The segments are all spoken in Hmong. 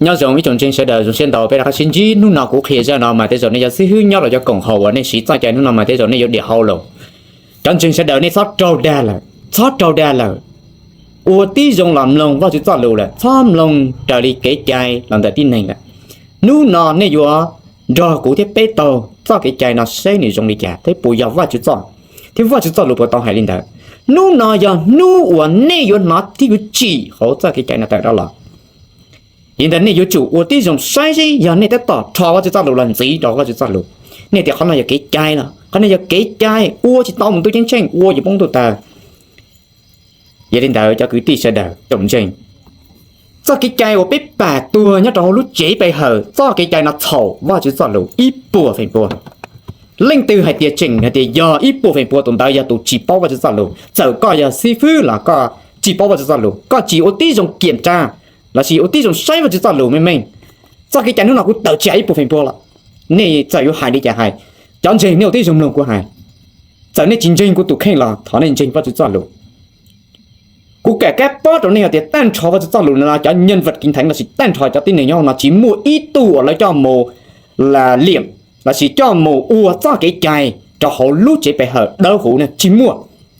Nyob zoo ib tsoom ntseeg sawv daws, zoo siab ntau peb rov qab sib ntsib. Hnub no kuv qhia zaj no mas tej zaum nej cov xib hwb nyob rau cov koom haum uas nej siv txoj cai hnub no mas tej zaum nej yuav dim hau lawm. Cov ntseeg sawv daws nej txhob raug dag lawm, txhob raug dag lawm. Ua tib zoo los mloog Vajtswv txoj lus lawm, txhob mloog raws li kev cai los ntawm tib neeg lawm. Hnub no nej yuav nrog kuv thiab peb taug txoj kev cai no saib nws zoo li cas thiab puas yog Vajtswv txoj, thiab Vajtswv txoj lus puas tau hais li ntawd. Hnub no yog hnub uas nej yuav hnov thiab yuav tsim hauv txoj kev cai no tawm rov los. Yog li ntawd nej yuav tsum ua tib zoo saib seb yog nej tab tom rho Vajtswv txoj lus los ntxiv rau Vajtswv txoj lus. Nej tias qhov no yog kev cai los qhov no yog kev cai ua tsis tau mus ntuj ceeb tsheej, ua yuav poob ntuj tawg. Yog li ntawd cov kwv tij sawv daws tsoom ntseeg, txoj kev cai uas peb pam tuag nyob rau hauv lub tsev pe hawm, txoj kev cai no txhaum Vajtswv txoj lus ib puas feem pua. Leej twg hais tias tseem hais tias yog ib puas feem pua, tus ntawd yog tus tsis paub Vajtswv txoj lus. Txawm koj yog xib fwb los koj tsis paub Vajtswv txoj lus, koj tsis ua tib zoo kiam tsa lossis ua tib zoo saib Vajtswv txoj lus meej meej, txoj kev cai hnub no kuv tawm tsam ib puas feem pua los. Nej txawm yuav hais li cas hais, cov ntseeg nej ua tib zoo mloog kuv hais. Txawm nej tsis ntseeg kuv tus kheej los thov nej ntseeg Vajtswv txoj lus. Kuv kam kab pob rau nej hais tias tag nrho Vajtswv txoj lus no cov nyeej vaj kiv theev lossis tag nrho cov tib neeg nyob no tsis muaj ib tug uas lawv coj mus liam lossis coj mus ua txoj kev cai rau hauv lub tsev pe hawm dawb huv na, tsis muaj.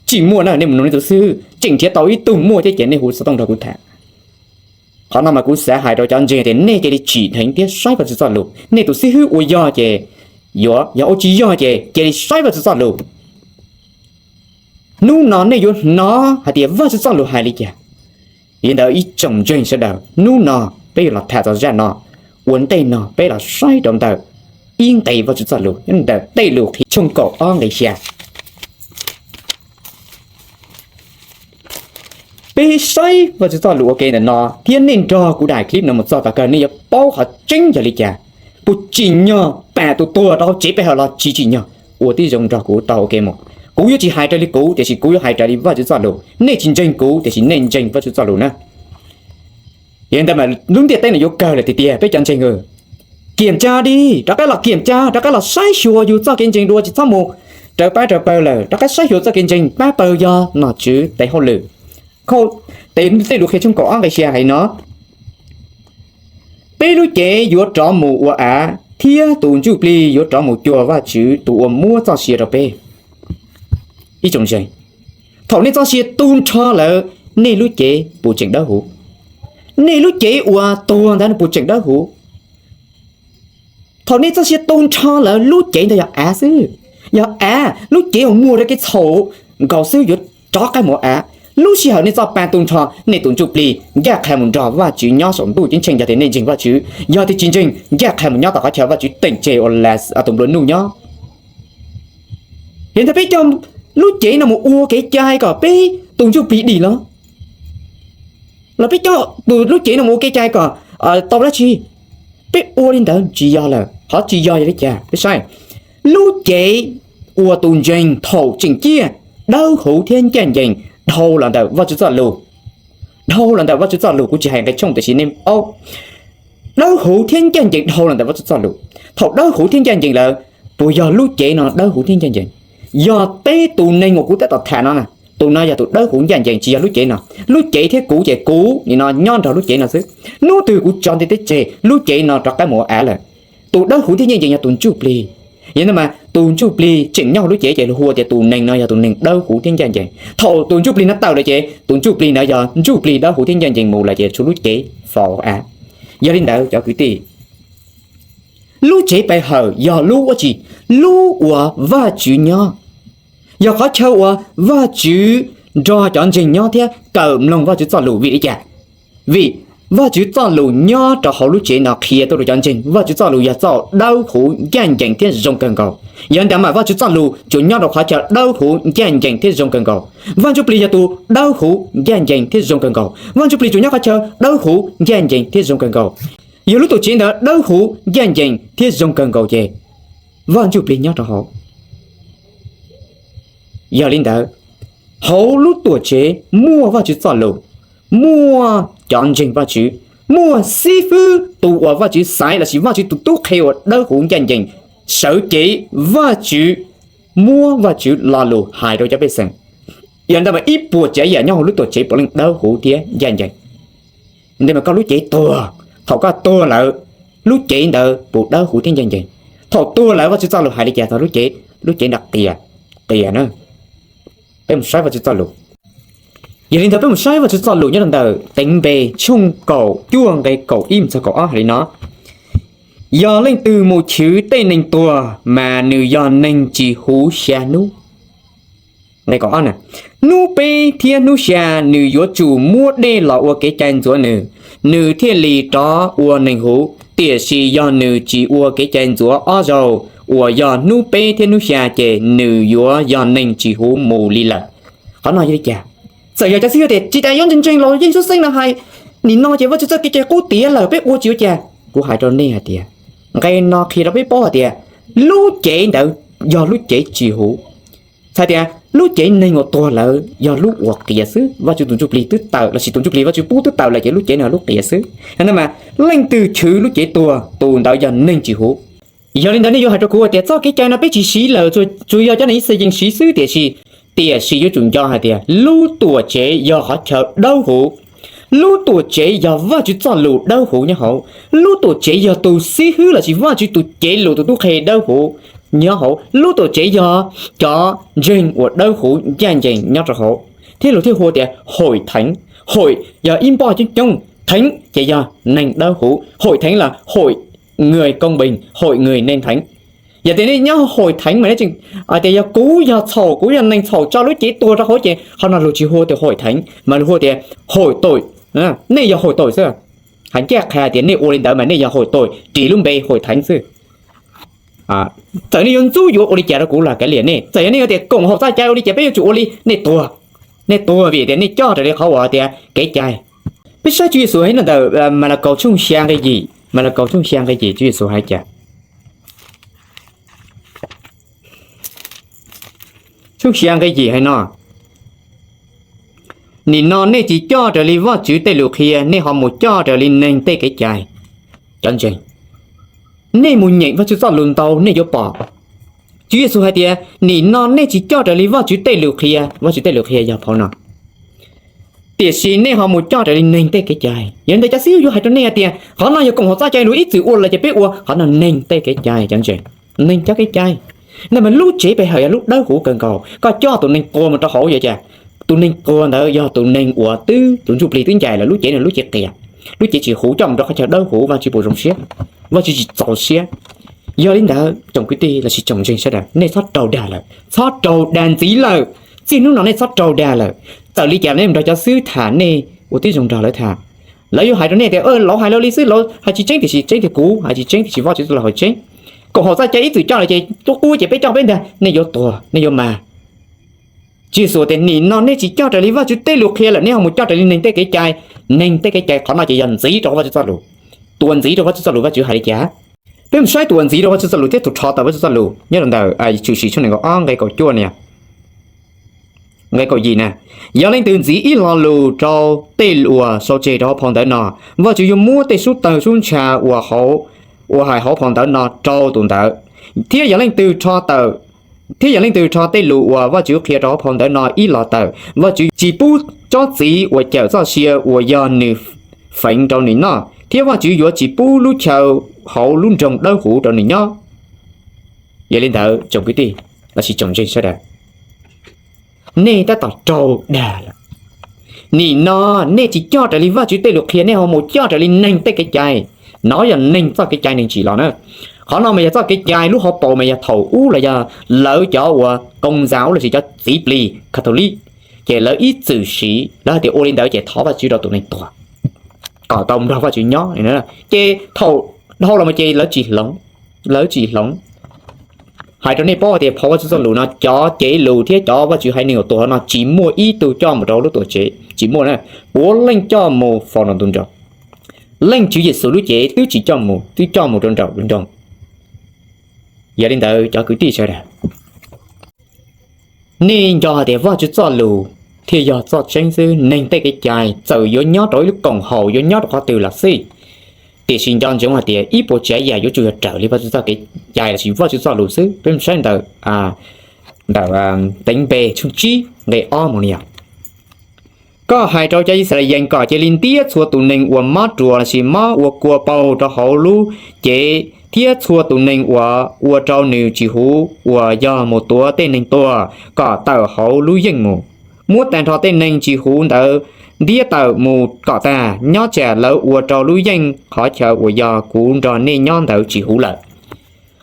Tsis muaj na, nej mus nug nej tus xib hwb, tseem nrhiav tau ib tug muaj thiab ces nej hu xov tooj nrog kuv tham. Qhov no mas kuv xav hais rau cov ntseeg tias nej cia li tsim dheev thiab saib Vajtswv txoj lus. Nej tus xib hwb ua yog ces yuav, yog ua tsis yog ces cia li saib Vajtswv txoj lus. Hnub no nej yuav hnov hais tias Vajtswv txoj lus hais li cas. Yog li ntawd ib tsoom ntseeg sawv daws, hnub no peb yuav los tham txog zaj no. Ua ntej no peb los saib rau ntawm ib nqe Vajtswv txoj lus nyob ntawm Tej Lus Qhia tshooj kaum ob nqe xya. Peb saib Vajtswv txoj lus ua ke ntawm no thiab nej nrog kuv daim clip no mus txog tom kawg nej yuav paub qhov tseeb yog li cas. Puas tsim nyog pam tus tuag rau hauv tsev pe hawm los tsis tsim nyog? Ua tib zoo nrog kuv taug ua ke mus. Kuv yuav tsis hais raws li kuv, tiam sis kuv yuav hais raws li Vajtswv txoj lus. Nej tsis ntseeg kuv, tiam sis nej ntseeg Vajtswv txoj lus na. Yog li ntawd mas lub ntiaj teb no yuav kawg lawm tiag tiag peb cov ntseeg. Kiam tsa di, rov qab los kiam tsa, rov qab los saib xyuas yus txoj kev ntseeg dua, tsis txhob mus raws pab raws pawg lawm, rov qab saib xyuas txoj kev ntseeg pab pawg yog nom tswv tes hauj lwm. Tej Lus Qhia tshooj kaum ob nqe xya hais no, peb lub cev yuav rov mus ua av, thiab tus ntsuj plig yuav rov mus cuag Vajtswv tus uas muab txoj sia rau peb. Ib tsoom ntseeg, thaum nej txoj sia tu nrho lawm, nej lub cev puas tseem dawb huv? Nej lub cev uas tuag ntawd nws puas tseem dawb huv? Thaum nej txoj sia tu nrho lawm, lub cev ntawd yog av xwb, yog av, lub cev uas muag rau kev txhaum nkaus xwb yuav rov qab mus ua av. Lub sij hawm nej txoj pa tu nrho, nej tus ntsuj plig ncaj qha mus nrog Vajtswv nyob saum ntuj ceeb tsheej yog tias nej ntseeg Vajtswv, yog tias tsis ntseeg ncaj qha mus nyob tom qhov chaw Vajtswv teem tseg ua tus nplua nuj nyob. Yog ntawd peb coj lub cev no mus ua kev cai kom peb tus ntsuj plig dim los? Los peb coj tus lub cev no mus ua kev cai kom tau dab tsi? Peb ua li ntawd tsis yog lawm. Qhov tsis yog yog li cas? Peb saib, lub cev uas tus ntseeg thaum tseem ciaj dawb huv thiab ncaj ncees dhau los ntawm Vajtswv txoj lus. Dhau los ntawm Vajtswv txoj lus, kuv tsis hais nqe tshooj tiam sis nej paub. Dawb huv thiab ncaj ncees dhau los ntawm Vajtswv txoj lus. Thaum dawb huv thiab ncaj ncees lawm, puas yog lub cev no dawb huv thiab ncaj ncees? Yog peb tus neeg uas kuv tab tom tham no, tus no yog tus dawb huv ncaj ncees, tsis yog lub cev no. Lub cev thiab kuv ces kuv nim no nyob nrog lub cev no xwb. Hnub twg kuv tso ntiaj teb tseg, lub cev no rov qab mus ua av lawm. Tus dawb huv thiab ncaj ncees yog tus ntsuj plig. Yog ntawd mas tus ntsuj plig tseem nyob hauv lub cev ces luag hu tias tus neeg no yog tus neeg dawb huv thiab ncaj ncees. Thaum tus ntsuj plig no tawm lawm ces tus ntsuj plig ntawd yog ntsuj plig dawb huv thiab ncaj ncees mus lawm ces tshuav lub cev faus av. Yog li ntawd cov kwv tij, lub tsev pe hawm yog lub ua tsi? Lub uas Vajtswv nyob, yog qhov chaw uas Vajtswv nrog cov ntseeg nyob thiab kawm mloog Vajtswv txoj lus. Vim li cas? Vim Vajtswv txoj lus nyob rau hauv lub tsev no qhia tuaj rau cov ntseeg, Vajtswv txoj lus yog txoj dawb huv ncaj ncees thiab zoo kawg nkaus. Yog ntawd mas Vajtswv txoj lus tsuas nyob rau qhov chaw dawb huv ncaj ncees thiab zoo kawg nkaus. Vaj Ntsuj Plig yog tus dawb huv ncaj ncees thiab zoo kawg nkaus. Vaj Ntsuj Plig tsuas nyob qhov chaw dawb huv ncaj ncees thiab zoo kawg nkaus. Yog lub tuam tsev ntawd dawb huv ncaj ncees thiab zoo kawg nkaus ces Vaj Ntsuj Plig nyob rau hauv. Yog li ntawd, hauv lub tuam tsev muaj Vajtswv txoj lus, muaj cov ntseeg Vajtswv, muaj xib fwb tus uas Vajtswv xaiv lossis Vajtswv tus tub qhe uas dawb huv ncaj ncees, sawv cev Vajtswv, muab Vajtswv lo lus hais rau cov pej xeem. Yog ntawd mas ib puas tsav yam nyob hauv lub tuam tsev puav leej dawb huv thiab ncaj ncees. Ntawd mas koj lub cev tuag, Thaum koj tuag lawm, lub cev ntawd puas dawb huv thiab ncaj ncees? Thaum tuag lawm Vajtswv txoj lus hais li cas txog lub cev? Lub cev ntawd qias, qias na. Peb mus saib Vajtswv txoj lus. Yog li ntawd peb mus saib Vajtswv txoj lus nyob rau ntawm Teev Npe tshooj kaum cuaj nqe kaum ib mus txog kaum ob hais li no: Yog leej twg mus chwv tej neeg tuag mas nws yog neeg tsis huv xya hnub. Nqe kaum ob na: Hnub peb thiab hnub xya nws yuav tsum muab dej los ua kev cai ntxuav nws, nws thiaj li rov ua neeg huv. Tiam sis yog nws tsis ua kev cai ntxuav ob zaug uas yog hnub peb thiab hnub xya ces nws yuav yog neeg tsis huv mus li lawm. Qhov no yog li cas? Txawm yog cov xib hwb tias tsis tas yuav ntseeg ntseeg los yeej xub xeeb no hais, nim no ces Vajtswv txoj kev cai qub tiav lawm peb ua tsis ua cas. Kuv hais rau nej hais tias, nqe no qhia rau peb paub hais tias lub cev ntawd yog lub cev tsis huv. Txhais tias lub cev neeg uas tuag lawm yog lub uas qias xwb, Vajtswv tus ntsuj plig twb tawm lossis tus ntsuj plig Vajtswv pub twb tawm lawm ces lub cev no yog lub qias xwb. Yog ntawd mas leej twg chwv lub cev tuag tus ntawd yog neeg tsis huv. Yog li ntawd nej yuav hais rau kuv tias txoj kev cai no peb tsis siv lawm, tsuas yog cov neeg Yixalayees siv xwb, tiam sis, tiam sis yuav tsum nco hais tias lub tuam tsev yog qhov chaw dawb huv. Lub tuam tsev yog Vajtswv txoj lus dawb huv nyob hauv. Lub tuam tsev yog tus xib hwb lossis Vajtswv tus cev lus tus tub qhe dawb huv nyob hauv. Lub tuam tsev yog cov ntseeg uas dawb huv ncaj ncees nyob rau hauv. Thiab luag thiaj hu tias hauj theev, hauj yog ib npoj coob coob, theev ces yog neeg dawb huv. Hauj theev los hauj người công bình, hauj người nên theev. Yog tias nej nyob hauj theev mas nej tseem hais tias yog kuv yog txhaum, kuv yog neeg txhaum tso lub cev tuag rau hauv ces qhov no luag tsis hu tias hauj theev mas luag hu tias hauj tội. Nej yog hauj tội xwb. Hais ncaj qha tias nej ua li ntawd mas nej yog hauj tội, ris lub npe hauj theev xwb. Txawm nej yuav ntxub yuav ua li cas rau kuv los kav liam nej, txawm yog nej yuav tias koom haum txoj cai ua li cas peb yuav tsum ua li, nej tuag. Nej tuag vim tias nej coj raws li qhov uas tias kev cai. Peb saib Tswv Yexus hais nyob ntawm Malakaus tshooj xya nqe yim, Malakaus tshooj xya nqe yim Tswv Yexus hais cas? Tshooj xya nqe yim hais no: Nim no nej tsis coj raws li Vajtswv tej lus qhia, nej ho mus coj raws li neeg tej kev cai. Cov ntseeg, nej mus nyeem Vajtswv txoj lus ntau nej yuav pom. Tswv Yexus hais tias nim no nej tsis coj raws li Vajtswv tej lus qhia, Vajtswv tej lus qhia yog phau no, tiam sis nej ho mus coj raws li neeg tej kev cai. Yog li ntawd cov xib hwb yuav hais rau nej hais tias qhov no yog koom haum txoj cai luag ib txwm ua lawm ces peb ua qhov no neeg tej kev cai, cov ntseeg. Neeg cov kev cai. Ntawd mas lub tsev pe hawm yog lub dawb huv kawg nkaus, koj coj tus neeg quas mus rau hauv yog cas? Tus neeg quas ntawd yog tus neeg uas twb tus ntsuj plig twb ncaim lawm, lub cev no lub cev qias, lub cev tsis huv, coj mus rau qhov chaw dawb huv Vajtswv puas zoo siab? Vajtswv tsis txaus siab. Yog li ntawd tsoom kwv tij lossis tsoom ntseeg sawv daws, nej txhob raug dag lawm, txhob raug dag ntxiv lawm. Txij hnub no nej txhob raug dag lawm. Txawm li cas nej mus nrog cov xib hwb tham nej ua tib zoo nrog lawv tham, lawv yuav hais rau nej tias lawv hais lawv li xwb, lawv hais tsis tseeb tiam sis tseeb tiag, kuv hais tsis tseeb tiam sis Vajtswv txoj lus hais tseeb. Koom haum txoj cai ib txwm coj lawm ces tub qub ces peb coj peb ntag, nej yuav tuag nej yuav mag. Tswv Yexus tias nim no nej tsis coj raws li Vajtswv tej lus qhia lawm, nej ho mus coj raws li neeg tej kev cai. Neeg tej kev cai qhov no ces yog ntxiv rau Vajtswv txoj lus. Tus uas ntxiv rau Vajtswv txoj lus Vajtswv hais li cas? Peb mus saib tus uas ntxiv rau Vajtswv txoj lus thiab tus rho tawm Vajtswv txoj lus nyob rau ntawm Tshwm Sim tshooj nees nkaum ob nqe kaum cuaj na, nqe kaum yim na: Yog leej twg ntxiv ib lo lus rau tej uas sau tseg rau hauv phau ntawv no, Vajtswv yuav muab tej sub tawg sub ntsha uas hais hauv phau ntawv no rau tus ntawd. Thiab yog leej twg rho tawm, thiab yog leej twg rho tej lus uas Vajtswv qhia rau hauv phau ntawv no ib lo tawm, Vajtswv tsis pub tsob txiv uas cawm txoj sia uas yog nws feev rau nws noj, thiab Vajtswv yuav tsis pub lub chaw hauv lub nroog dawb huv rau nws nyob. Yog li ntawd tsoom kwv tij lossis tsoom ntseeg sawv daws, nej tab tom raug dag lawm. Nim no nej tsis coj raws li Vajtswv tej lus qhia, nej ho mus coj raws li neeg tej kev cai. No yog neeg txoj kev cai neeg tsim los na. Qhov no mas yog txoj kev cai lub hauv paus mas yog thaum ub los yog lawv cov uas koo ntxas ub lossis cov txiv plig Catholic, ces lawv ib txwm siv, lawv hais tias ua li ntawd ces thov Vajtswv rau tus neeg tuag kom tau nrog Vajtswv nyob. Ces thaum dhau los mus ces lawv tsis hloov, lawv tsis hloov. Hais rau nej paub tias phau Vajtswv txoj lus no cov cev lus thiab cov Vajtswv haiv neeg uas tuag no tsis muaj ib tug coj mus rau lub tuam tsev, tsis muaj na. Puav leej coj mus faus rau ntu nroo. Leej Tswv Yexus lub cev twb tsis coj mus, twb coj mus rau nraum nroog. Yog li ntawd cov kwv tij sawv daws, nej nco hais tias Vajtswv txoj lus thiaj yog txoj tseeb xwb, neeg tej kev cai txawm yuav nyob rau ib lub koom haum, yuav nyob rau qhov twg los xij, tiam sis nco ntsoov hais tias ib puas tsav yam yuav tsum yog raws li Vajtswv txoj kev cai lossis Vajtswv txoj lus xwb. Peb mus saib ntawm, ntawm Teev Npe tshooj tsib nqe ob mus li yog: Koj hais rau cov Yixalayees kom cia li ntiab txhua tus neeg uas mob ruas lossis mob ua kua paug rau hauv lub cev thiab txhua tus neeg uas ua rau nws tsis huv uas yog mus tuav tej neeg tuag kom tawm hauv lub yeej mus. Muab tag nrho tej neeg tsis huv ntawd ntiab tawm mus kom tag, nyob tsam lawv ua rau lub yeej qhov chaw uas yog kuv nrog nej nyob ntawd tsis huv lawm.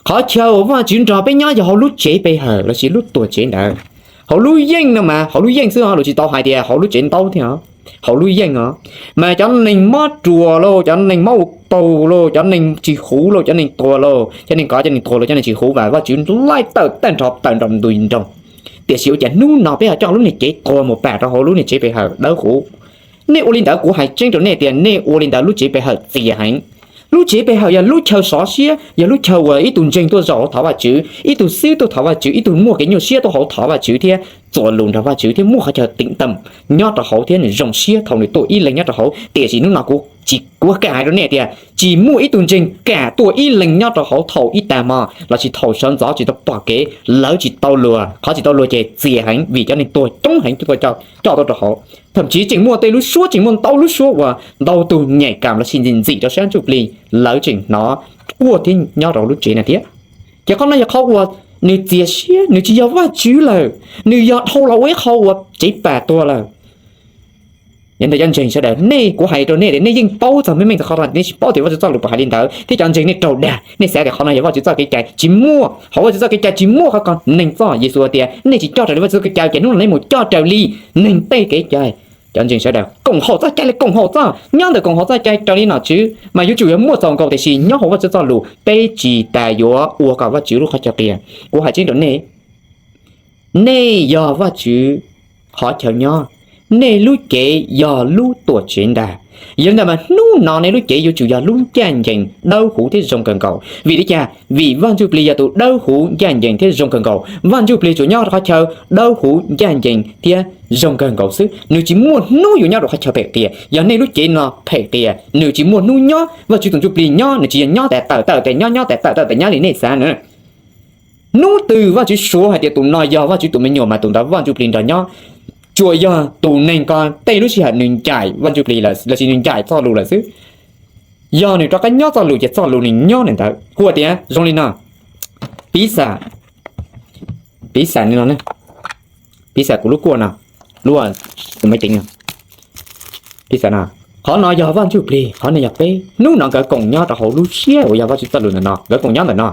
Qhov chaw uas Vajtswv nrog peb nyob yog hauv lub tsev pe hawm lossis lub tuam tsev ntawd. Hauv lub yeej no mas, hauv lub yeej xwb os, luag tsis tau hais tias hauv lub tsev ntaub thiab os. Hauv lub yeej os, mas cov neeg mob ruas lauj, cov neeg mob ua paug lauj, cov neeg tsis huv lauj, cov neeg tuag lauj, cov neeg kov cov neeg tuag lauj, cov neeg tsis huv mas Vajtswv laij tawm tag nrho tawm nrog ntug nroog. Tiam sis ua cas hnub no peb ho coj lub niag cev tuag mus pam rau hauv lub niag tsev pe hawm dawb huv? Nej ua li ntawd kuv hais tseeb rau nej tias nej ua li ntawd lub tsev pe hawm txias heev. Lub tsev pe hawm yog lub chaw sov siab, yog lub chaw uas ib tug ntseeg tuaj zaum hauv thov Vajtswv, ib tug xib hwb tuaj thov Vajtswv, ib tug muaj kev nyuaj siab tuaj hauv thov Vajtswv thiab txuas lus nrog Vajtswv thiab muaj qhov chaw tim tam nyob rau hauv thiab nws zoo siab thaum nws tuaj ib leeg nyob rau hauv. Tiam sis hnub no kuv tsis, kuv kam hais rau nej tias tsis muaj ib tug ntseeg kam tuaj ib leeg nyob rau hauv thaum ib tag hmo lossis thaum sawv ntxov tsis tau pom kev, lawv tsis tau luag, qhov tsis tau luag ces txias heev vim cov neeg tuag coob heev tuaj coj tuaj rau hauv. Thậm chí tseem muaj tej lub suab, tseem muaj ntau lub suab uas ntau tug nhạy cảm lossis ntxim ntxim rau sab ntsuj plig, lawv tseem hnov quaj thiab nyob rau lub tsev no thiab. Ces qhov no yog qhov uas nws txias siab, nws tsis yog Vajtswv lawm, nws yog dhau los ua ib qho uas tsev pam tuag lawm. Yog ntawd cov ntseeg sawv daws, nej, kuv hais rau nej tias nej yeej paub txog meej meej txog qhov no, nej tsis paub tias Vajtswv txoj lus puas hais li ntawd, thiab cov ntseeg nej raug dag, nej xav tias qhov no yog Vajtswv txoj kev cai, tsis muaj, hauv Vajtswv txoj kev cai tsis muaj qhov ko. Neeg txoj, Yexus tias nej tsis coj raws li Vajtswv txoj kev cai ces hnub no nej mus coj raws li neeg tej kev cai. Cov ntseeg sawv daws, koom haum txoj cai li koom haum txoj, nyob ntawm koom haum txoj cai raws li nom tswv mas yuav tsum yog muaj txaus nkaus, tiam sis nyob hauv Vajtswv txoj lus peb tsis tas yuav ua kom Vajtswv lub qhov chaw qias. Kuv hais tseeb rau nej, nej yog Vajtswv qhov chaw nyob, nej lub cev yog lub tuam tsev ntag. Yog li ntawd mas hnub no nej lub cev yuav tsum yog lub ncaj ncees dawb huv thiab zoo kawg nkaus. Vim li cas? Vim Vaj Ntsuj Plig yog tus dawb huv ncaj ncees thiab zoo kawg nkaus. Vaj Ntsuj Plig tsuas nyob rau qhov chaw dawb huv ncaj ncees thiab zoo kawg nkaus xwb, nws tsis muaj hnub yuav nyob rau qhov chaw phem qias. Yog nej lub cev no phem qias, nws tsis muaj hnub nyob, Vaj Ntsuj tus Ntsuj Plig nyob, nws tsis yog nyob tas tawm tawm tas nyob, nyob tas tawm tawm tas nyob li nej xav na. Hnub twg Vaj Ntsuj Plig suav hais tias tus no yog Vaj Ntsuj tus me nyuam mas tus ntawd Vaj Ntsuj Plig nrog nyob. Tsuas yog tus neeg ko tej lub sij hawm nws ncaim Vaj Ntsuj Plig lawm lossis nws ncaim txoj lus lawm xwb. Yog nws rov qab nyob txoj lus ces txoj lus nws nyob nws ntawd. Hu tias zoo li no, piv xam, piv xam li no, piv xam kuv lub kuaj no, lub, tus maiv ceev no, piv xam no, qhov no yog Vaj Ntsuj Plig, qhov no yog peb. Hnub no nkawd koom nyob rau hauv lub siab uas yog Vaj Ntsuj txoj lus ntawm no, nkawd koom nyob ntawm no.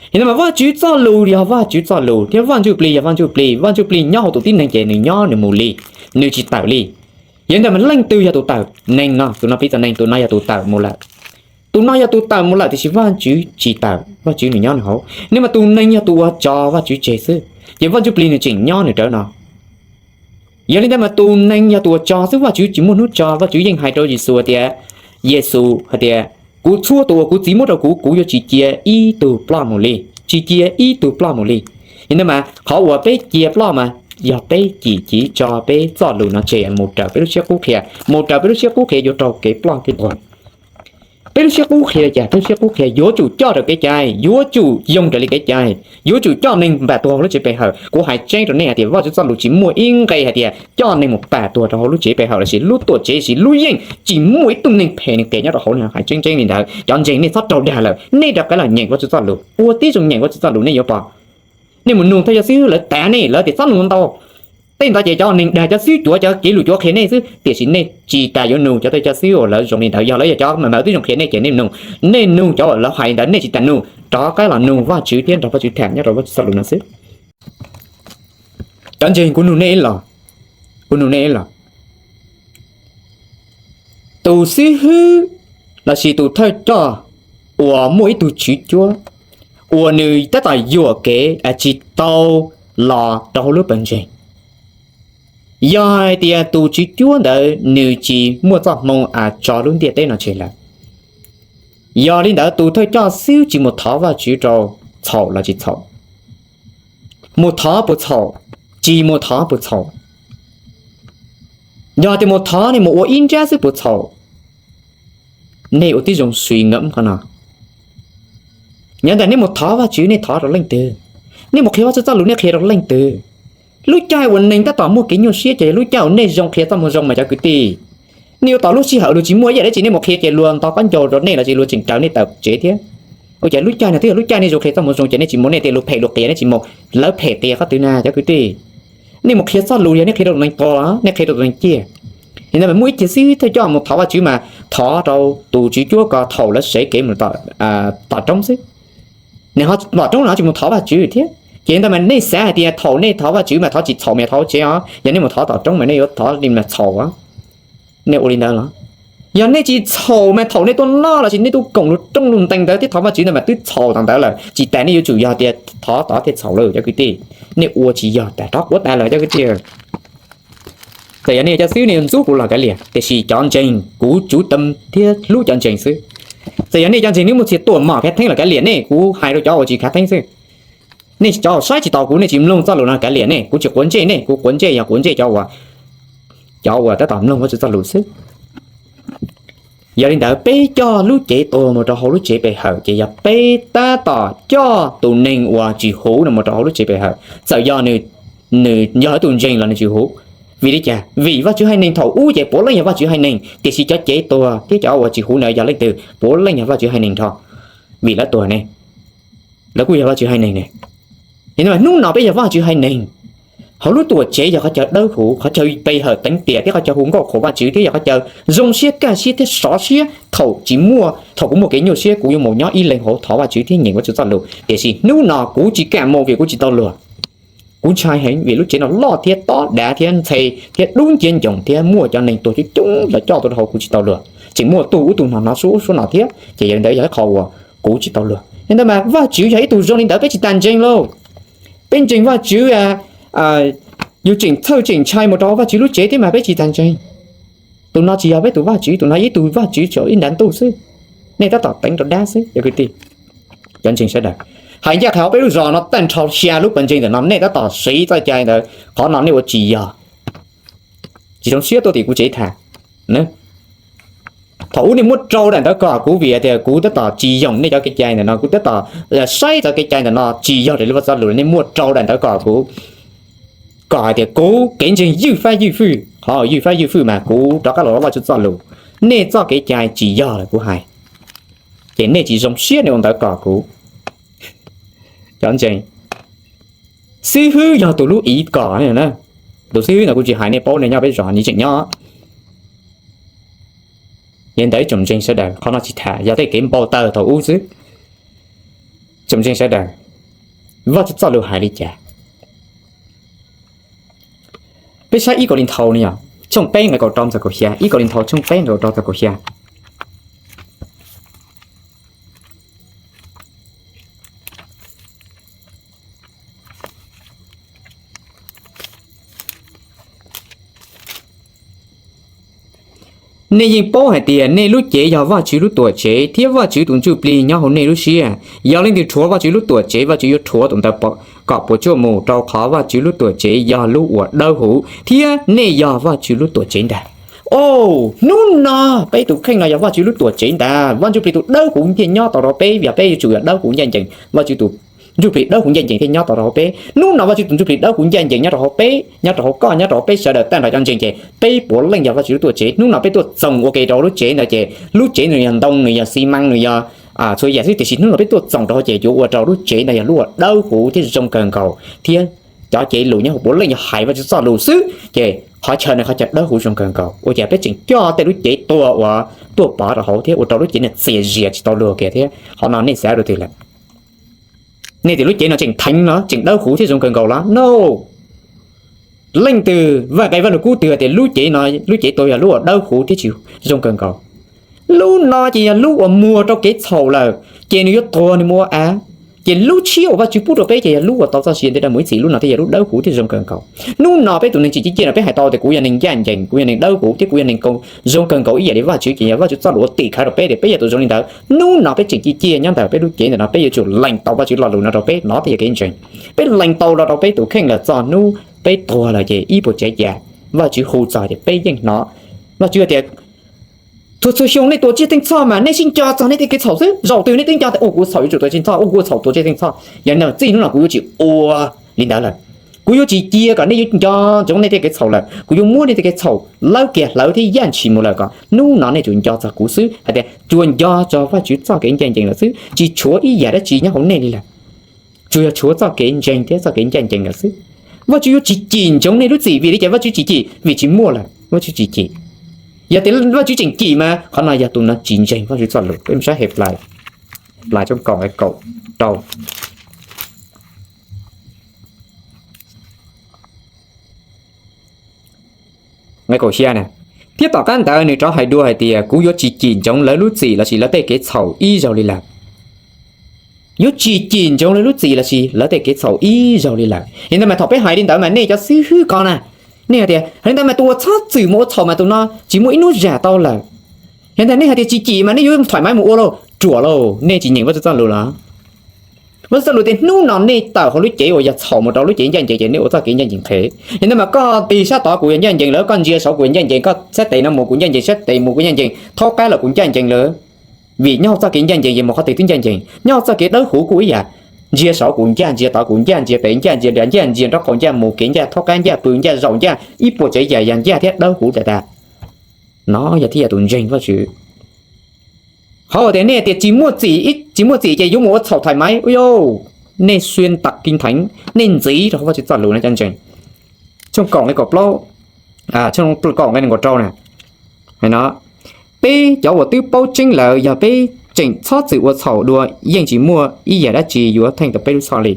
Yog li ntawd mas Vaj Ntsuj txoj lus yog Vaj Ntsuj txoj lus thiab Vaj Ntsuj Plig yog Vaj Ntsuj Plig. Vaj Ntsuj Plig nyob hauv tus tib neeg ces nws nyob nws mus li, nws tsis tawm li. Yog li ntawd mas leej twg yog tus tawm? Neeg no, tus no piv txwv neeg, tus no yog tus tawm mus lawm. Tus no yog tus tawm mus lawm tiam sis Vaj Ntsuj tsis tawm, Vaj Ntsuj nws nyob nws hauv. Yog li mas tus neeg yog tus uas tso Vaj Ntsuj tseg xwb, ces Vaj Ntsuj Plig nws tseem nyob nws rawv no. Yog li ntawd mas tus neeg yog tus uas tso xwb, Vaj Ntsuj tsis muaj hnub tso. Vaj Ntsuj yeej hais rau Yexus tias, Yexus hais tias, kuv txhua tus uas kuv Txiv muab rau kuv, kuv yuav tsis cia ib tug ploj mus li, tsis cia ib tug ploj mus li. Yog li ntawd mas qhov uas peb cia ploj mas yog peb cim civ tso peb txoj lus no tseg mus raws peb lub siab qub qhia, mus raws peb lub siab qub qhia yuav raug kev ploj kev tuag. Peb lub siab qub qhia li cas? Peb lub siab qub qhia yuav tsum coj raws kev cai, yuav tsum yoog raws li kev cai, yuav tsum coj neeg npam tuag hauv lub tsev pe hawm. Kuv hais tseeb rau nej hais tias Vaj Ntsuj txoj lus tsis muaj ib nqe hais tias coj neeg mus pam tuag rau hauv lub tsev pe hawm lossis lub tuam tsev lossis lub yeej, tsis muaj ib tug neeg phem neeg qias nyob rau hauv li no. Hais tseeb tseeb li ntawd, cov ntseeg nej txhob raug dag lawm, nej rov qab los nyeem Vaj Ntsuj txoj lus, ua tib zoo nyeem Vaj Ntsuj txoj lus nej yuav pom. Nej mus nug thawj cov xib hwb lawv tav nej, lawv tias txhob nug ntau. Tej ntawd ces cov neeg dag cov xib hwb cuav cov kev lus cuav qhia nej xwb, tiam sis nej tsis tas yuav nug cov thawj cov xib hwb uas lawv zoo li ntawd. Yog lawv yog cov mam mam ua tib zoo qhia nej ces nej nug, nej nug cov uas lawv hais ntawd, nej tsis tas nug, rov qab los nug Vaj Ntsuj thiab nrog Vaj Ntsuj tham nyob rau Vaj Ntsuj txoj lus no xwb. Cov ntseeg, kuv nug nej ib los, kuv nug nej ib los, tus xib hwb lossis tus thawj coj uas muaj ib tug tswv cuab uas nws tab tom yuam kev tsis tau los rau hauv lub pawg ntseeg. Yog hais tias tus tswv cuab ntawd nws tsis muaj txoj hmoo tso lub ntiaj teb no tseg lawm, yog li ntawd tus thawj coj xwb tsis mus thov Vaj Tswv rau txhaum los tsis txhaum? Mus thov puas txhaum? Tsis mus thov puas txhaum? Yog tias mus thov, nej mus ua ib nrab xwb puas txhaum? Nej ua tib zoo suy ngẫm qhov no. Nyob ntawm nej mus thov Vaj Tswv, nej thov rau leej twg? Nej mus qhia Vaj Tswv txoj lus, nej qhia rau leej twg? Lub caij uas neeg tab tom muaj kev nyuaj siab ces yog lub caij uas nej zoo qhia txoj moo zoo mas cov kwv tij. Nej yuav tos lub sij hawm luag tsis muaj ib yam dab tsi nej mus qhia ces luag nto qab ncauj rau nej los sis luag tseem raws nej tawm tsev thiab. Ua cas lub caij no twb yog lub caij nej zoo qhia txoj moo zoo ces nej tsis mus, nej tias luag phem luag qias nej tsis mus, lawv phem qias qhov twg na cov kwv tij? Nej mus qhia txoj lus yog nej qhia rau tus neeg tuag los nej qhia rau tus neeg ciaj. Li ntawd mas muaj ib ce xwb thiaj coj mus thov Vajtswv mas thov rau tus tswv cuab ko thaum lawv sev kev mus tom roob xwb. Nws ho tom roob no tsis mus thov Vajtswv thiab. Ces ntawd mas nej xav hais tias thaum nej thov Vajtswv mas thov tsis txhaum mas thov tsev os, yog nej mus thov tom roob mas nej yuav thov li mas txhaum. Nej ua li ntawd los? Yog nej tsis txhaum mas thaum nej tuaj noj los sis nej tuaj koom lub rooj lub ntees ntawd thiab thov Vajtswv ntawd mas twb txhaum tas ntawd lawm, tsis tas nej yuav tsum yog tias thov tod thiaj txhaum lawm cov kwv tij. Nej ua tsis yog tas, rov quav tas lawm cov kwv tij. Txawm yog nej cov xwb nej yuav ntxub kuv los kav liam, tiam sis cov ntseeg kuv tsuv tam thiab hlub cov ntseeg xwb. Txawm yog nej cov ntseeg nej muaj txhia tuaj mom khav theeb los kav liam, nej kuv hais rau cov uas tsis khav theeb xwb. Nej cov uas saib tsis taus kuv, nej tsis mloog txoj lus no kav liam, nej kuv tsis quav ntsej nej, kuv quav ntsej yog quav ntsej cov uas, cov uas tab tom mloog Vajtswv txoj lus xwb. Yog li ntawd peb coj lub cev tuag mus rau hauv lub tsev pe hawm ces yog peb tab tom coj tus neeg uas tsis huv no mus rau hauv lub tsev pe hawm, txawm yog nws yog ib tus ntseeg los nws tsis huv. Vim li cas? Vim Vajtswv haiv neeg thaum ub ces puav leej yog Vajtswv haiv neeg, tiam sis cov cev tuag thiab cov uas tsis huv ntawd yog leej twg? Puav leej yog Vajtswv haiv neeg nrho, vim lawv tuag ne, lawv kuj yog Vajtswv haiv neeg ne. Hnub no peb yog Vajtswv haiv neeg. Hauv lub tuam tsev yog qhov chaw dawb huv, qhov chaw pe hawm teev tiam thiab qhov chaw hu nkauj qhuas Vajtswv thiab yog qhov chaw zoo siab kaj siab thiab sov siab thaum tsis muaj, thaum kuv muaj kev nyuaj siab kuv yuav mus nyob ib leeg hauv thov Vajtswv thiab nyeem Vajtswv txoj lus. Tiam sis hnub no kuv tsis kam mus vim kuv tsis tau luag. Kuv ntshai heev vim lub tsev no loj thiab tob dav thiab ntxhe thiab dub nciab ncoos thiab muaj cov neeg tuag coob coob los coj tuaj rau hauv kuv tsis tau luag. Tseem muaj tug ub tug no hnov suab ub suab no thiab ces yog li ntawd yog ib qho uas kuv tsis tau luag. Li ntawd mas Vajtswv yog ib tug zoo li ntawd peb tsis tas ntseeg lauj. Peb ntseeg Vajtswv yus tseem txhawj tseem ntshai mus rau Vajtswv lub tsev thiab mas peb tsis tas ntseeg. Tus no tsis yog peb tus Vajtswv, tus no yog ib tug vaj tswv tsaum ib ntav ntuj xwb. Nej tab tom teev rau dab xwb cov kwv tij. Cov ntseeg sawv daws, hais ncaj qha hauv peb lub zos no tag nrho xya lub pawg ntseeg ntawm no nej tab tom siv txoj cai ntawd, qhov no nej ua tsis yog. Tsis zoo siab tuaj tim kuv tsev tham. Thaum ub nej muab rau daim ntawv kom kuv vim tias kuv tab tom tsis yoog nej cov kev cai ntawm no, kuv tab tom saib cov kev cai ntawm no tsis yog raws li Vajtswv txoj lus, nej muab rau daim ntawv kom kuv, kom hais tias kuv kev ntseeg ywj fab ywj fwj, qhov ywj fab ywj fwj mas kuv rov qab los Vajtswv txoj lus. Nej txoj kev cai tsis yog lawm kuv hais, ces nej tsis zoo siab nej ua ntawv kom kuv. Cov ntseeg, xib hwb yog tus lub iv kom. Tus xib hwb no kuv tsis hais nej paub, nej nyob peb zos nej tseem nyob. Yog li ntawd tsoom ntseeg sawv daws, qhov no tsis tham, yog tej kev npau taws thaum ub xwb. Tsoom ntseeg sawv daws, Vajtswv txoj lus hais li cas? Peb saib ib Kauleethaus no yog tshooj peb nqe kaum rau txog kaum xya, ib Kauleethaus tshooj peb nqe kaum rau txog kaum xya. Nej yeej paub hais tias nej lub cev yog Vajtswv lub tuam tsev, thiab Vajtswv tus ntsuj plig nyob hauv nej lub siab. Yog leej twg rhuav Vajtswv lub tuam tsev, Vajtswv yuav rhuav tus ntawd kom puas tsuaj mus, rau qhov Vajtswv lub tuam tsev yog lub uas dawb huv, thiab nej yog Vajtswv lub tuam tsev ntag. Au, hnub no peb tus kheej no yog Vajtswv lub tuam tsev ntag. Vaj Ntsujplig tus dawb huv nyiaj nyob tau rau peb, yog peb yuav tsum yog dawb huv ncaj ncees, Vajtswv tus ntsuj plig dawb huv ncaj ncees thiaj nyob tau rau hauv peb. Hnub no Vajtswv tus ntsuj plig dawb huv ncaj ncees nyob rau hauv peb, nyob rau hauv koj, nyob rau hauv peb sawv daws tag nrho cov ntseeg ces peb puav leej yog Vajtswv lub tuam tsev. Hnub no peb tuaj txoos ua ke rau lub tsev ntawd ces lub tsev nws yog ntoo, nws yog xi mas, nws yog txhua yam xwb, tiam sis hnub no peb tuaj txoos rau ces yuav ua rau lub tsev ntawd yog lub uas dawb huv thiab zoo kawg nkaus, thiab cov cev lus nyob hauv puav leej yog hais Vajtswv txoj lus xwb, ces qhov chaw no qhov chaw dawb huv zoo kawg nkaus. Ua cas peb tseem coj tej lub cev tuag uas tuaj pov rau hauv thiab ua rau lub cev no txias zias tsis tau luag kiag thiab? Qhov no nej xav rau twg lawm? Nej tias lub cev no tseem theev los tseem dawb huv thiab zoo kawg nkaus los? No. Leej twg, vaj nqe Vaj Lug Kub twg tias lub cev no, lub cev tuag yog lub uas dawb huv thiab tsis zoo kawg nkaus? Lub no ces yog lub uas muag rau kev txhaum lawm, ces nws yuav tuag nws mus ua av. Ces lub tshiab uas Vajtswv pub rau peb ces yog lub uas tau txoj sia ntiaj teb mus ib txhis, lub no thiaj yog lub dawb huv thiab zoo kawg nkaus. Hnub no peb tus neeg tseem ciaj ciaj no peb hais tau tias kuv yog neeg ncaj ncees, kuv yog neeg dawb huv thiab kuv yog neeg zoo kawg nkaus ib yam li Vajtswv, ces yog Vajtswv txoj lus ua tim khawv rau peb tias peb yog tus zoo li ntawd. Hnub no peb tseem ciaj ciaj nyob ntawm peb lub cev ntawm no, peb yuav tsum lees tau Vajtswv lo lus no rau peb, no thiaj yog kev ntseeg. Peb lees tau los rau peb tus kheej lawm, txog hnub peb tuag lawm ces ib puas tsav yam Vajtswv hu txog ces peb yeej hnov. Vajtswv tias txhua txhua xyoo nej tuav tseg teej txhoj mas nej sib nco txog nej tej kev txhaum xwb. Zaum twg nej twb nco tias ua kuv txhaum yuav tsum tuav tseg teej txhoj, ua kuv txhaum tuav tseg teej txhoj. Yog li ntawd txij hnub no kuv yuav tsis ua li ntawd lawm. Kuv yuav tsis cia kom nej yuav nco ntsoov nej tej kev txhaum lawm. Kuv yuav muab nej tej kev txhaum lawb kiag hlawv thiab yaj ntshis mus lawm kom hnub no nej tsuas nco txog kuv xwb, hais tias tsuas nco txog Vajtswv txoj kev ncaj ncees lawm xwb, tsis tshuav ib yam dab tsi nyob hauv nej li lawm. Tsuas yog tshuav txoj kev ntseeg thiab txoj kev ncaj ncees lawm xwb. Vajtswv yuav tsis cim ntsoov nej lub txim. Vim li cas Vajtswv tsis cim? Vim tsis muaj lawm, Vajtswv tsis cim. Yog tias Vajtswv tseem cim mas qhov no yog tus no tsis ntseeg Vajtswv txoj lus. Peb mus saib Henplais, Henplais tshooj kaum nqe kaum rau, nqe kaum xya na. Thiab tom qab ntawd nws rov hais dua hais tias, kuv yuav tsis cim ntsoov lawv lub txim lossis lawv tej kev txhaum ib zaug li lawm. Yuav tsis cim ntsoov lawv lub txim lossis lawv tej kev txhaum ib zaug li lawm. Yog li ntawd mas thaum peb hais li ntawd mas nej cov xib hwb ko na, nej hais tias, yog li ntawd mas tus uas txhob txwm mus ua txhaum mas tus no tsis muaj ib hnub zam tau lawm. Yog li ntawd nej hais tias tsis cim mas nej yuav thoim maiv mus ua lauj, ruam lauj, nej tsis nyeem Vajtswv txoj lus los? Vajtswv txoj lus tias hnub no nej tawm hauv lub cev uas yog txhaum mus rau lub cev ncaj ncees ces nej ua txoj kev ncaj ncees qhev. Yog li ntawd mas koj tig sab tod kuv yog ncaj ncees lawm, koj ntsia saud kuv yog ncaj ncees, koj sab tes no mus kuv ncaj ncees, sab tes mus kuv ncaj ncees, thaub qab los kuv ncaj ncees lawm. Vim nyob hauv txoj kev ncaj ncees ces mus qhov twg twb ncaj ncees, nyob hauv txoj kev dawb huv kuj ib yam. Ntsia saud kuv ncaj, ntsia tod kuv ncaj, ntsia pem ncaj, ntsia nrad ncaj, ntsia nraub qaum ncaj, mus kev ncaj, thaub qab ncaj, pw ncaj, zaum ncaj, ib puas tsav yam yog ncaj thiab dawb huv tas tas. No yog thiaj yog tus ntseeg Vajtswv. Qhov uas tias nej tias tsis muaj txim, tsis muaj txim ces yuav mus ua txhaum thoim maiv, ua yau, nej xuyên tạc kinh thánh, nej ntxiv rau hauv Vajtswv txoj lus no cov ntseeg. Tshooj kaum nqe kaum plaub, tshooj kaum nqe nees nkaum rau na. No, peb cov uas twb paub tseeb lawm yog peb tseem txhob txwm ua txhaum dua yeej tsis muaj ib yam dab tsi yuav theej tau peb lub txhoj li.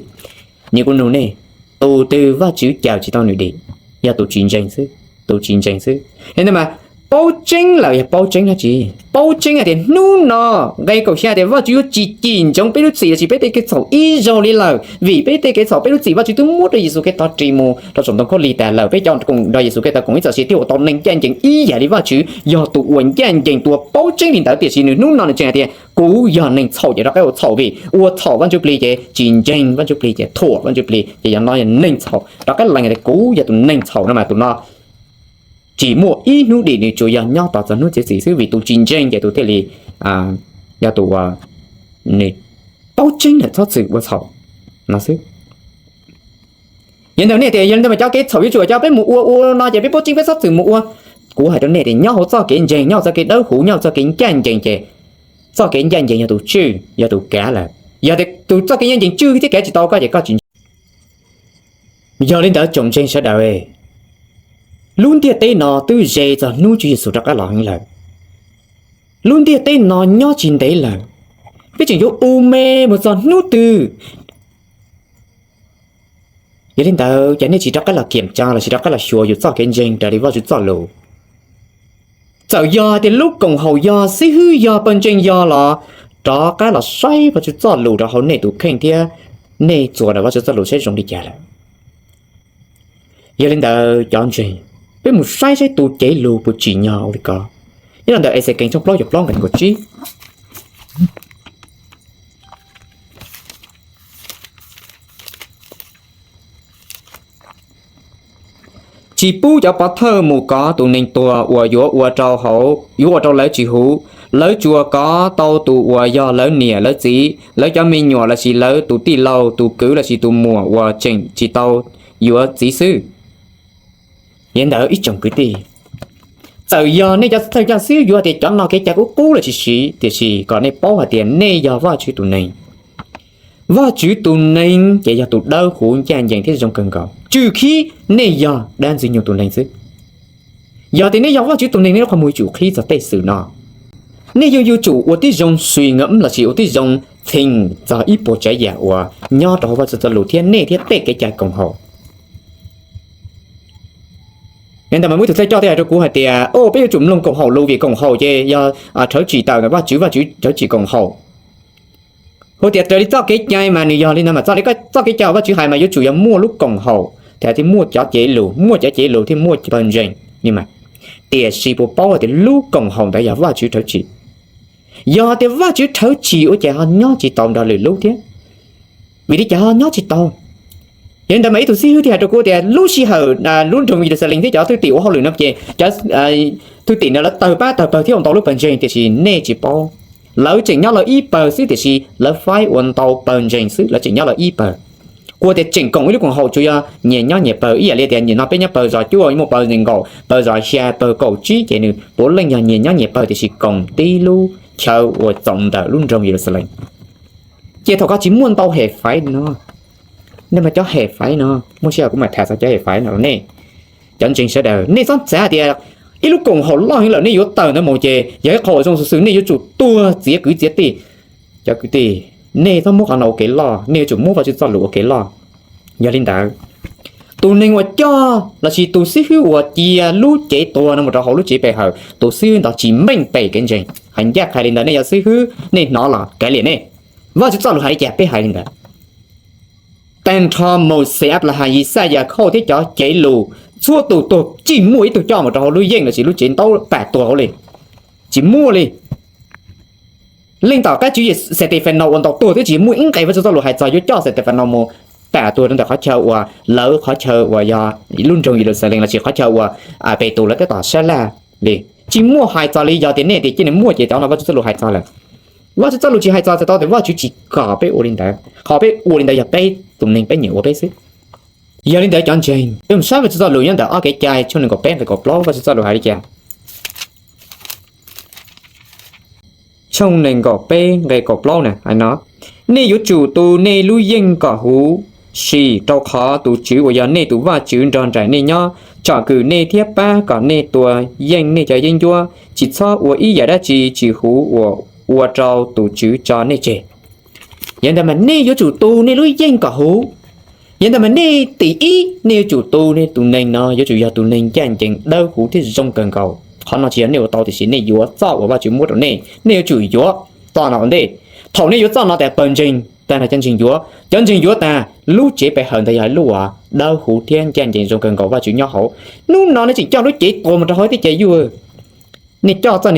Nyias kuv nug nej, tus twg Vajtswv cawm tsis tau nws dim? Yog tus tsis ntseeg xwb, tus tsis ntseeg xwb. Yog li ntawd mas paub tseeb lawm yog paub tseeb dab tsi? Paub tseeb hais tias hnub no, nqe kaum xya tias Vajtswv yuav tsis cim ntsoov peb lub txim lossis peb tej kev txhaum ib zaug li lawm, vim peb tej kev txhaum peb lub txim Vajtswv twb muab rau Yexus Khetos ris mus rau saum ntoo khaub lig tas lawm. Peb cov koom nrog Yexus Khetos koom ib txhia sib thiaj ua tau neeg ncaj ncees ib yam li Vajtswv, yog tus uas ncaj ncees tus uas paub tseeb li ntawd. Tiam sis nws hnub no nws tseem hais tias kuv yog neeg txhaum ces rov qab ua txhaum, vim ua txhaum Vaj Ntsuj Plig ces tsis ntseeg Vaj Ntsuj Plig ces thuam Vaj Ntsuj Plig ces yog no yog neeg txhaum. Rov qab lees tias kuv yog tus neeg txhaum no mas tus no tsis muaj ib hnub dim, nws tsuas yog nyob tos txog hnub txiav txim xwb, vim tus tsis ntseeg ces tus thiaj li yog tus uas nws paub tseeb lawm txhob txwm ua txhaum no xwb. Yog li ntawd nej tias yog li ntawd mas cov kev txhaum yuav tsum coj peb mus ua, ua no ces peb paub tseeb peb txhob txwm mus ua. Kuv hais rau nej tias nyob hauv txoj kev ntseeg, nyob hauv txoj kev dawb huv, nyob hauv txoj kev ncaj ncees ces txoj kev ncaj ncees yog tus tswj, yog tus kav lawm. Yog tias tus txoj kev ncaj ncees tswj thiab kav tsis tau koj ces koj tsis ntseeg. Yog li ntawd tsoom ntseeg sawv daws, lub ntiaj teb no twb ze txog hnub Tswv Yexus rov qab los heev lawm. Lub ntiaj teb no nyob tsis ntev lawm, peb tseem yuav u me mus txog hnub twg? Yog li ntawd ces nej tsis rov qab los kiam tsa lossis rov qab los xyuas yus txoj kev ntseeg raws li Vajtswv txoj lus. Txawm yog tias lub koom haum yog, xib hwb yog, pawg ntseeg yog los rov qab los saib Vajtswv txoj lus rau hauv nej tus kheej thiab nej txuas ntawm Vajtswv txoj lus saib zoo li cas lawm. Yog li ntawd cov ntseeg, peb mus saib saib tus cev lus puas tsim nyog ua li ko. Nyob los ntawm Exekees tshooj plaub caug plaub nqe nees nkaum tsib. Tsis pub cov pov thawj mus kov tus neeg tuag uas yuav ua rau hauv, yuav ua rau lawv tsis huv. Lawv tsuas kov tau tus uas yog lawv niam lawv txiv, lawv cov me nyuam lossis lawv tus tij laug tus kwv lossis tus muam uas tseem tsis tau yuav txiv xwb. Yog li ntawd ib tsoom kwv tij, txawm yog nej cov thawj coj xib hwb yuav tias cov no kev cai qub qub los tsis siv, tiam sis kom nej paub hais tias nej yog Vajtswv tus neeg. Vajtswv tus neeg ces yog tus dawb huv ncaj ncees thiab zoo kawg nkaus, tswm qhib nej yog dab ntxwg nyoog tus neeg xwb. Yog tias nej yog Vajtswv tus neeg, nej lub qhov muag yuav tsum qhib txog tej xwm no. Nej yuav yuav tsum ua tib zoo suy ngẫm lossis ua tib zoo think txog ib puas tsav yam uas nyob rau hauv Vajtswv txoj lus thiab nej thiab tej kev cai koom haum. Yog li ntawd mas muaj ib tug thawj coj thiaj hais rau kuv hais tias, o, peb yuav tsum mloog koom haum lus vim koom haum ces yog rhawv tsim tawm ntawm Vajtswv, Vajtswv rhawv tsim koom haum. Hu tias raws li txoj kev cai mas nws yog li ntawd mas txoj li txoj kev cai Vajtswv hais mas yuav tsum yog muaj lub koom haum thiab muaj cov cev lus, muaj cov cev lus thiab muaj pawg ntseeg. Tiam sis puas paub hais tias lub koom haum ntawd yog Vajtswv rhawv tsim? Yog tias Vajtswv rhawv tsim ua cas ho nyob tsis tau nrog lwm lub thiab? Vim li cas ho nyob tsis tau? Yog li ntawd mas ib tug xib hwb thiaj hais rau kuv tias lub sij hawm lub nroog Yeluxalees thiab cov thwj tim ua hauj lwm no ces cov thwj tim no lawv tawg pab tawg pawg thiab ua ntau lub pawg ntseeg, tiam sis nej tsis paub. Lawv tseem nyob lawv ib pawg xwb tiam sis lawv faib ua ntau pawg ntseeg xwb, lawv tseem nyob lawv ib pawg. Kuv tias tseem koom ib lub koom haum tsuas yog nyias nyob nyias pawg, ib yam li tias nim no peb nyob pawg zos cuaj, muaj pawg nees nkaum, pawg zos xya, pawg kaum tsib, ces nws puav leej yog nyias nyob nyias pawg, tiam sis koom tib lub chaw uas txoov ntawm lub nroog Yeluxalees. Ces thaum koj tsis muaj ntau hem faiv no, nej mas cov hem faiv no, muaj sij hawm kuv mam tham txog cov hem faiv no rau nej. Cov ntseeg sawv daws, nej txhob xav tias ib lub koom haum loj heev lawm nej yuav tawm ntawd mus ces yog ib qho uas zoo xwb xwb, nej yuav tsum tuag txiav kwv txiav tij. Cov kwv tij, nej txhob muab qhov no ua kev loj, nej yuav tsum muab Vajtswv txoj lus ua kev loj. Yog li ntawd, tus neeg uas coj lossis tus xib hwb uas cia lub cev tuag no mus rau hauv lub tsev pe hawm, tus xib hwb ntawd tsis meej pem kev ntseeg. Hais ncaj qha li ntawd, nej yog xib hwb nej hnov los kav liam nej. Vajtswv txoj lus hais li cas peb hais li ntawd. Tag nrho Mauxes, Anplahas, Yixaj, Yakhauj thiab cov cev lus, txhua tus tuag tsis muaj ib tug coj mus rau hauv lub yeej lossis lub tsev ntaub pam tuag hauv li. Tsis muaj li. Leej tom qab tswv yim Xetefanaus uas ntaus tuag twb tsis muaj ib nqe Vajtswv txoj lus hais txog yuav coj Xetefanaus mus pam tuag rau ntawm qhov chaw uas lawv qhov chaw uas yog lub nroog Yeluxalees lossis qhov chaw uas Petus lawv tab tom sab laj li. Tsis muaj hais txog li. Yog tias nej tias cia nws muaj ces cov no Vajtswv txoj lus hais txog lawm. Vajtswv txoj lus tsis hais txog, txhais tau tias Vajtswv tsis kom peb ua li ntawd, qhov peb ua li ntawd yog peb tus neeg peb nyiam ua peb xwb. Yog li ntawd cov ntseeg, peb mus saib Vajtswv txoj lus nyob ntawm ob Kev cai tshooj nees nkaum peb nqe kaum plaub, Vajtswv txoj lus hais li cas? Tshooj nees nkaum peb nqe kaum plaub na hais no, nej yuav tsum tu nej lub yeej kom huv sim, rau qhov tus TSWV uas yog nej tus Vajtswv nrog nraim nej nyob, tsom kwm nej thiab pab kom nej tua yeej nej cov yeeb ncuab. Tsis txhob ua ib yam dab tsi tsis huv uas ua rau tus TSWV tso nej tseg. Yog ntawd mas nej yuav tsum tu nej lub yeej kom huv. Yog ntawd mas nej tim ib nej yuav tsum tu nej tus neeg no yuav tsum yog tus neeg ncaj ncees dawb huv thiab zoo kawg nkaus. Qhov no tsis yog nej ua tau tiam sis nej yuav txoj uas Vajtswv muab rau nej, nej yuav tsum yuav txoj no ua ntej. Thaum nej yuav txoj no tas pawg ntseeg tag no cov ntseeg yuav, cov ntseeg yuav tas lub tsev pe hawm ntawd yog lub uas dawb huv thiab ncaj ncees zoo kawg nkaus Vajtswv nyob hauv. Hnub no nej tseem coj lub cev tuag mus rau hauv thiab ces yuj, nej coj txoj,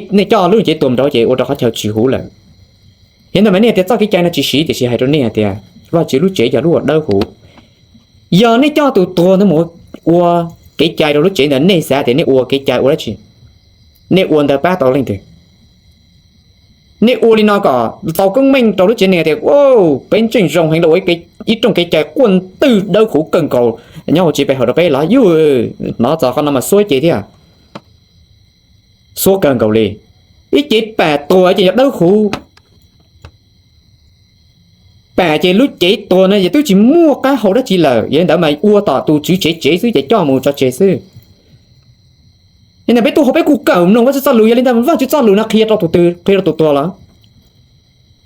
nej coj lub cev tuag mus rau hauv ces ua rau qhov chaw tsis huv lawm. Yog ntawd mas nej tias txoj kev cai no tsis siv, tiam sis hais rau nej hais tias Vajtswv lub tsev yog lub uas dawb huv. Yog nej coj tus tuag ntawd mus ua kev cai rau lub tsev ntawd, nej xav tias nej ua kev cai ua dab tsi? Nej ua ntawd pab tau leej twg? Nej ua li no kom tau koob meej rau lub tsev neeg tias peb ntseeg zoo heev los ua ib rooj kev cai quaj ntwg dawb huv kawg nkaus nyob hauv tsev pe hawm rau peb los? Yuj, hnov txog qhov no mas xuab cev thiab. Xuab kawg nkaus li. Ib cev pam tuag ces yog dawb huv. Pam ces lub cev tuag no ces twb tsis muaj qab hau dab tsi lawm, yog li ntawd mas ua tom tus tswv tsev tsev xwb ces coj mus tso tseg xwb. Yog li ntawd peb tuaj hauv peb kuj kawm mloog Vajtswv txoj lus, yog li ntawd Vajtswv txoj lus no qhia rau tus twg? Qhia rau tus tuag los?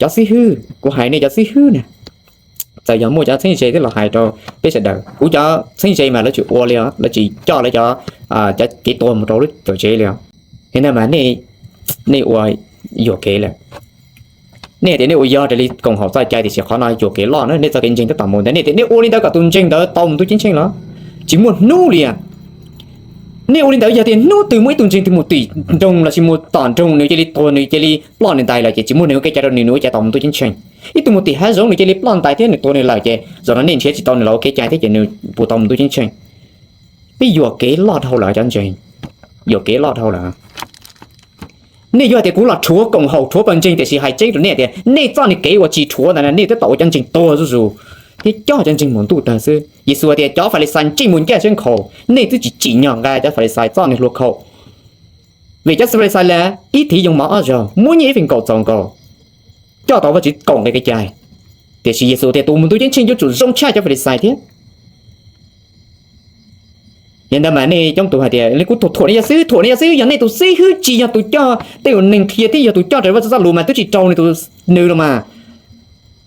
Cov xib hwb, kuv hais nej cov xib hwb na, txawm yog muaj cov txheeb ze twb los hais rau peb sawv daws, kuv cov txheeb ze mas lawv tsis ua li os, lawv tsis coj lawv cov, cov kev tuag mus rau lub tuam tsev li os. Yog li ntawd mas nej ua yuam kev lawm. Nej tias nej ua yog raws li koom haum txoj cai tiam sis qhov no yuam kev loj na, nej txoj kev ntseeg tab tom mus ntawd, nej tias nej ua li ntawd kom tus ntseeg ntawd tau mus ntuj ceeb tsheej los? Tsis muaj hnub li. Nej ua li ntawd yog tias hnub twg muaj ib tug ntseeg twg mus tim nroog lossis mus tom nroog nws cia li tuag nws cia li ploj nws ntais lawm ces tsis muaj neeg ua kev cai rau nws, nws ua cas tau mus ntuj ceeb tsheej? Ib tug mus tim hav zoov nws cia li ploj ntais thiab nws tuag nws lawm ces zaum no nej nrhiav tsis tau nws los ua kev cai thiab ces nws puas tau mus ntuj ceeb tsheej? Peb yuam kev loj dhau lawm cov ntseeg, yuam kev loj dhau lawm. Nej yuav hais tias kuv los rhuav koom haum rhuav pawg ntseeg tiam sis hais tseeb rau nej tias nej txoj niag kev uas tsis rhuav ntawd nej twb tau ua cov ntseeg tuag zuj zus thiab coj cov ntseeg mus ntuj tawg xwb. Yexus hais tias cov Falixais ntsej muag ncaj siab nkhaus, nej twb tsis tsim nyog nqa cov Falixais txoj niag hlua khau. Vim cov Falixais ib thiv yoo mov ob zaug, muab nyiaj ib feem kaum txaus nkaus, coj tau Vajtswv kaum nqe kev cai. Tiam sis Yexus tias tus mus ntuj ceeb tsheej yuav tsum zoo tshaj cov Falixais thiab. Yog ntawd mas nej coob tus hais tias kuv thuam nej yog xib hwb, thuam nej yog xib hwb, yog nej tus xib hwb tsis yog tus coj tej uas neeg qhia thiab yog tus coj raws li Vajtswv txoj lus mas twb tsis raug nws tus, nws los mas.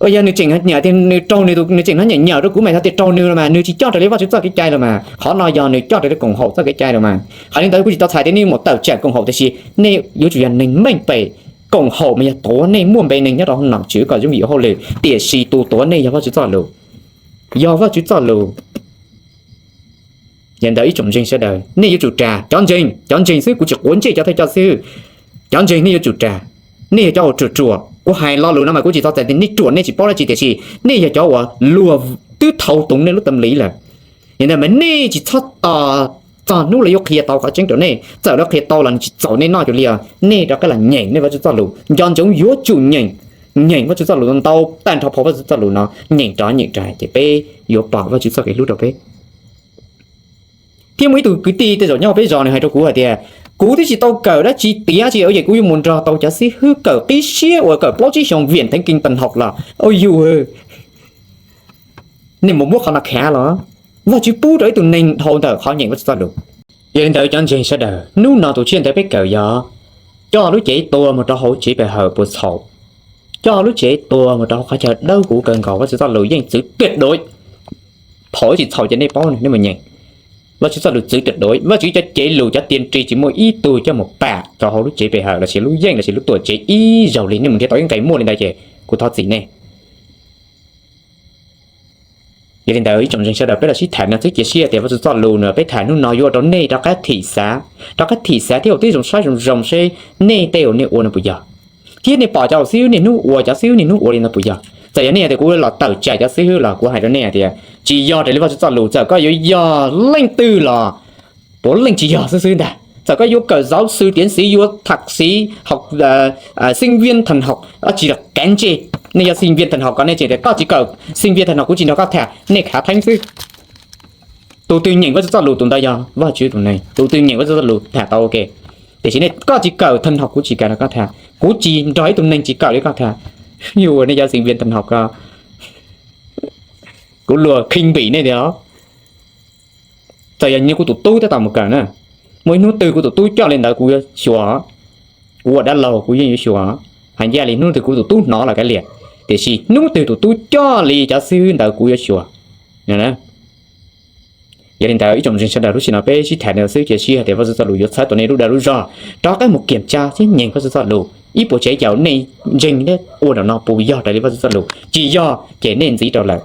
Yog nws tseem nyiam tias nws raug nws, nws tseem hnov nyiam nyiam rau kuv mas yog tias raug nws los mas, nws tsis coj raws li Vajtswv txoj kev cai los mas, qhov no yog nws coj raws li koom haum txoj kev cai los mas. Qhov li ntawd kuv tsis tau txhais tias nej mus tawm tsam koom haum tiam sis nej yuav tsum yog neeg meej pem. Koom haum mas yog tuav nej muaj npe neeg nyob rau nom tswv kom yooj yim hauj lwm, tiam sis tus tuav nej yog Vajtswv txoj lus, yog Vajtswv txoj lus. Yog ntawd ib tsoom ntseeg sawv daws nej yuav tsum ras, cov ntseeg, cov ntseeg xwb kuv tsis quav ntsej cov thawj coj xwb. Cov ntseeg nej yuav tsum ras. Nej yog cov uas ruam ruam, kuv hais lo lus no mas kuv tsis txo txais tias nej ruam nej tsis paub dab tsi tiam sis nej yog cov uas luag twb thau toov nej lub tam liv lawm. Yog ntawd mas nej tsis txhob tos txog hnub lawv yuav qhia tau qhov tseeb rau nej, txawm lawv qhia tau los nws tsis txaus nej noj cuag li os. Nej rov qab los nyeem nej Vajtswv txoj lus, nco ntsoov yuav tsum nyeem. nyeem Vajtswv txoj lus ntau tag nrho phau Vajtswv txoj lus no, nyeem rov nyeem rov ces peb yuav pom Vajtswv txoj kev hlub rau peb. Thiab muaj ib tug kwv tij tej zaum nyob peb zos nws hais rau kuv hais tias, kuv twb tsis tau kawm dab tsi tiav tsis ua ces kuv yuav mus nrog tau cov xib hwb kawm qib siab uas kawm plaub tsib xyoos viam theev kees tag nrho los. Ua yus, nej mus muab qhov no khav los? Vajtswv pub rau ib tug neeg dhau ntawm qhov nyeem Vajtswv txoj lus. Yog li ntawd cov ntseeg sawv daws, hnub no tus tsiaj ntawd peb kawm yog coj lub cev tua mus rau hauv tsev pes hawm puas txhaum, coj lub cev tua mus rau hauv qhov chaw dawb huv kawg nkaus. Vajtswv txoj lus yeej txwv tiag duav. Thaum tsis txhaum ces nej paub, nej mus nyeem. Vajtswv txoj lus txwv tiag duav. Vajtswv cov cev lus cov tias ris tsis muaj ib tug coj mus pam rau hauv lub tsev pes hawm lossis lub yeej lossis lub tuam tsev ib zaug li. Nej mus nrhiav tau ib nqe muaj li ntawd ces kuv thov txim nej. Yog li ntawd ib tsoom ntseeg sawv daws, peb los sib tham no xwb, cia siab tias Vajtswv txoj lus no peb tham hnub no yuav ua rau nej rov qab thim xav, rov qab thim xav thiab ua tib zoo saib zoo zoo seb nej tej uas nej ua no puas yog, thiab nej pom cov xib hwb niaj hnub ua, cov xib hwb niaj hnub ua li no puas yog. Txawm yog nej tias kuv los tawm tsam cov xib hwb los kuv hais rau nej tias tsis yog raws li Vajtswv txoj lus. Txawm koj yuav yog leej twg los puav leej tsis yog xwb xwb ntag. Txawm koj yuav kawm giáo sư tiến sĩ, yuav thạc sĩ, học sinh viên thần học, tsis kav ntsej. Nej yog sinh viên thần học ko nej tseem tias koj tsis kawm sinh viên thần học kuv tsis nrog koj tham, nej khav theeb xwb. Tus twg nyeem Vajtswv txoj lus tus ntawd yog Vajtswv tus neeg, tus twg nyeem Vajtswv txoj lus tham tau ua ke. Tiam sis nej, koj tsis kawm thần học kuv tsis kam nrog koj tham, kuv tsis nrog ib tug neeg tsis kawm li koj tham. Yus ua nej cov sinh viên thần học ko, kuv luag khinh bỉ nej tiag. Txawm yog kuv tus tub thiab tau mus kawm na, muaj ib hnub twg kuv tus tub coj li ntawd kuv yuav xyuas, kuv ua dab laug kuv yeej yuav xyuas. Hais ncaj li hnub twg kuv tus tub hnov los kav liam, tiam sis hnub twg tus tub coj li cov xib hwb ntawd kuv yuav xyuas. Yog li ntawd ib tsoom ntseeg sawv daws, lub sij hawm no peb sib tham li no xwb, cia siab hais tias Vajtswv txoj lus yuav txhawb tau nej lub dag lub zog rov qab mus kiam tsa thiab nyeem Vajtswv txoj lus. Ib puas tsev caum nej ntseeg thiab ua nraum no puas yog raws li Vajtswv txoj lus, tsis yog ces nej ntxiv rau lawm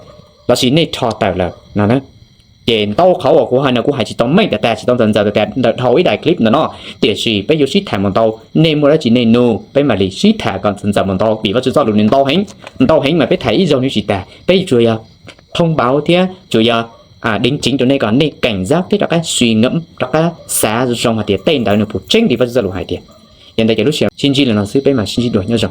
lossis nej rho tawm lawm no. Ces ntau qhov uas kuv hais no kuv hais tsis tau meej tas tas, tsis tau ntxaws ntxaws tas tas ntawm dhau ib daim clip ntawm no, tiam sis peb yuav sib tham mus ntau, nej muaj dab tsi nej nug peb mam li sib tham kom ntxaws mus ntau, vim Vajtswv txoj lus nws ntau heev, ntau heev mas peb tham ib zaug nws tsis tas, peb tsuas yog thông báo thiab tsuas yog đính chính rau nej kom nej cảnh giác thiab rov qab suy ngẫm, rov qab xav zoo hais tias tej ntawd nws puas tseeb li Vajtswv txoj lus hais tiag. Yog ntawd ces lub sij hawm sib ntsib li no xwb, peb mam sib ntsib dua, nyob zoo.